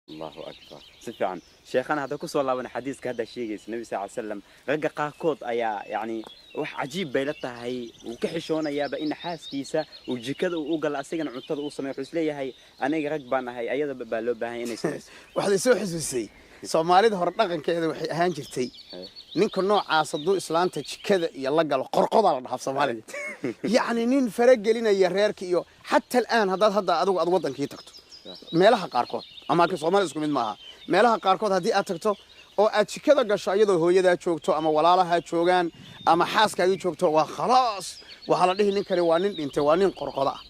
Allahu akbar, si fiican sheekhana. Hadda kusoo laabana xadiiska hadda sheegaysa Nabi sal ly slam, ragga qaarkood ayaa yacni wax cajiib bay la tahay, wuu ka xishoonayaaba in xaaskiisa uu jikada uu u galo, asigana cuntada uu sameeyo. Wuxuu isleeyahay aniga rag baan ahay, ayadaba baa loo baahan inay samayso. Waxaad isoo xusuusay Soomaalida hore dhaqankeeda waxay ahaan jirtay ninka noocaas hadduu islaanta jikada iyo la galo, qorqodaa la dhahaa Soomaaliga, yacni nin faragelinaya reerka. Iyo xataa al'aan haddaad hadda adigu aad waddankii tagto meelaha qaarkood, ama Soomaalida isku mid maaha, meelaha qaarkood haddii aad tagto oo aad jikada gasho iyadoo hooyadaa joogto ama walaalahaa joogaan ama xaaskaagii joogto, waa khalaas, waxaa la dhihi ninkani waa nin dhintay, waa nin qorqoda ah.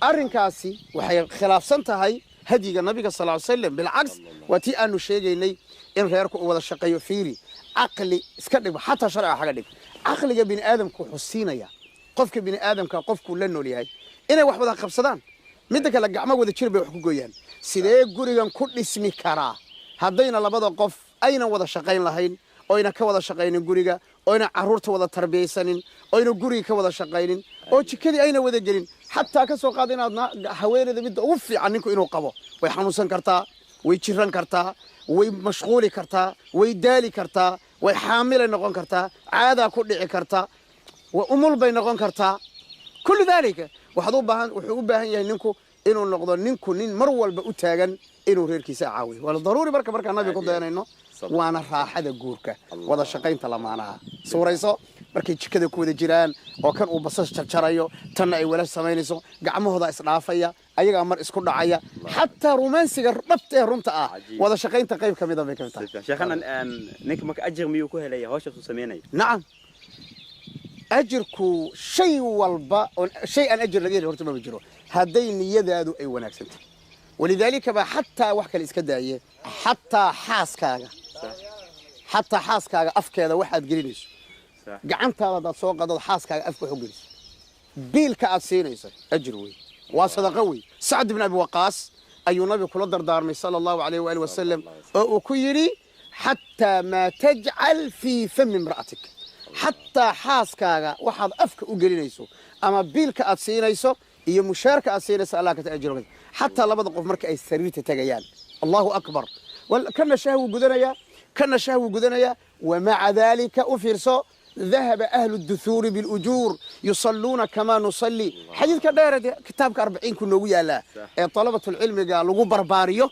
Arrinkaasi waxay khilaafsan tahay hadyiga Nabiga sal ly slam. Bilcaks, waa tii aanu sheegaynay in reerku uu wada shaqeeyo. Fiiri, caqli iska dhig, xataa sharciga xaga dhig, caqliga bini aadamku wuxuu siinaya qofka bini aadamka qofkuu la nool yahay inay wax wada qabsadaan. Midda kale, gacmo wada jir bay wax ku gooyaan. Sidee gurigan ku dhismi karaa haddayna labada qof aynan wada shaqayn lahayn, oyna ka wada shaqaynin guriga, oyna carruurta wada tarbiyaysanin, oyna guriga ka wada shaqaynin, oo jikadii ayna wada gelin? Xataa ka soo qaada inaad haweeneyda midda ugu fiican ninku inuu qabo, way xanuunsan kartaa, way jiran kartaa, way mashquuli kartaa, way daali kartaa, way xaamilay noqon kartaa, caadaa ku dhici kartaa, umul bay noqon kartaa. Kullu daalika waxaad u baahan, wuxuu u baahan yahay ninku inuu noqdo ninku nin mar walba u taagan inuu reerkiisa caawiyo. Waa daruuri marka markaan Nabiga ku dayanayno, waana raaxada guurka wada shaqaynta lamaanaha. Suurayso markay jikada ku wada jiraan oo kan uu basasha jarjarayo, tanna ay walash samaynayso, gacmahooda isdhaafaya, ayagaa mar isku dhacaya. Xataa romansiga dhabta ee runta ah wada shaqaynta qayb ka mida bay ka mid tahay. Sheekhana, ninka marka ajir miyuu ku helaya hawshaas uu sameynaya? Nacam, ajirku shay walba oo shay aan ajir laga heli horta maba jiro hadday niyadaadu ay wanaagsan tahay. Walidaalika baa xataa wax kale iska daaye, xataa xaaskaaga, xataa xaaskaaga afkeeda waxaad gelinayso, gacantaada haddaad soo qadod xaaskaaga afka wax u geliso, biilka aad siinayso ajir wey, waa sadaqo wey. Sacd ibn Abi Waqaas ayuu Nabigu kula dardaarmay sala Allahu alayh waali wasalam, oo uu ku yidhi: xataa maa tajcal fii fami imra'atik, xataa xaaskaaga waxaad afka u gelinayso ama biilka aad siinayso iyo mushaarka aad siinayso Allah ka ajiro. Xataa labada qof marka ay sariirta tagayaan, Allahu akbar, kana shahwuu gudanayaa, kana shahwuu gudanayaa, wamaca daalika u fiirso: ذهب أهل الدثور بالأجور يصلون كما نصلي. xadiiska dheer kitaabka arbaciinku noogu yaallaa ee طalabatulcilmiga lagu barbaariyo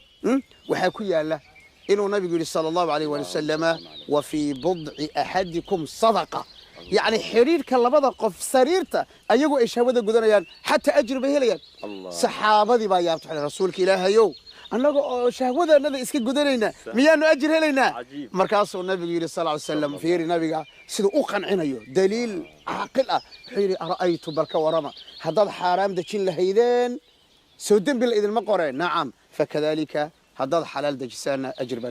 waxaa ku yaala inuu Nabigu yidhi sala Allahu alayh waali wasalama: wa fii budci axadikum sadaqa. Yacni xidhiidhka labada qof sariirta ayagu ay shahwada gudanayaan xataa ajri bay helayaan. Saxaabadii baa yaabta, waxay: Rasuulka Ilaahayow, annaga oo shahwadanada iska gudanayna miyaanu ajir helaynaa? Markaasuu Nabigu yidhi sal ly slam, fiiri Nabiga siduu u qancinayo, daliil caaqil ah, wuxuu yidhi: ara'aytu, bal ka warama haddaad xaaraam dejin lahaydeen, soo dembi la idinma qoreen? Nacam. Fakadalika haddaad xalaal dejisaanna ajir baa.